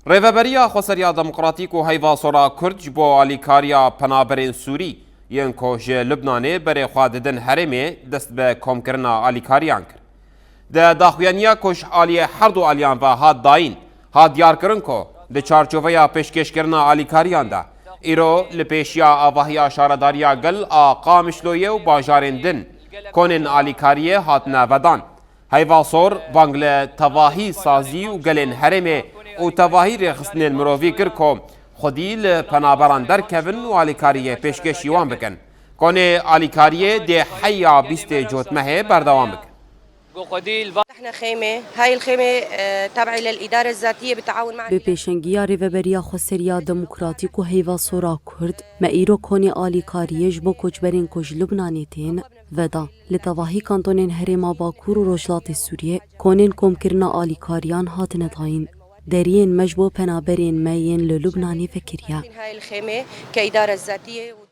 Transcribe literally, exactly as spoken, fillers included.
Rêveberiya Xweseriya Demokratîk û Heyva Sora Kurd ji bo alîkariya penaberên Sûrî yên ku ji Lubnanê berê xwe didin herêmê dest bi komkirina alîkariyan kir. Di daxuyaniya ku ji aliyê herdu aliyan ve hat dayîn, hat diyarkirin ku di çarçoveya pêşkêşkirina alîkariyan de, îro li pêşiya avahiya şaredariya gel a Qamişloyê û bajarên din konên alîkariyê hatine vedan. Heyva Sor bang li tevahî sazî û gelên herêmê û tevahî rêxistinên mirovî kir ku xwedî li penaberan derkevin û alîkariyê pêşkêşî wan bikin. Konê alîkariyê dê heya bîstê Cotmehê berdewam bikin. احنا خيمة، هاي الخيمة آه، تبعي للإدارة الذاتية بالتعاون مع Bi pêşengiya Rêveberiya Xweseriya Demokratîk û Heyva Sora Kurd, me îro konê alîkariyê ji bo koçberên ku ji Lubnanê tên, veda. Li tevahî kantonên Herêma Bakur û Rojhilatê Sûriyê, konên komkirina alîkariyan hatine dayîn. Deriyên me ji bo penaberên me yên li Lubnanê vekiriye. هاي الخيمة كإدارة ذاتية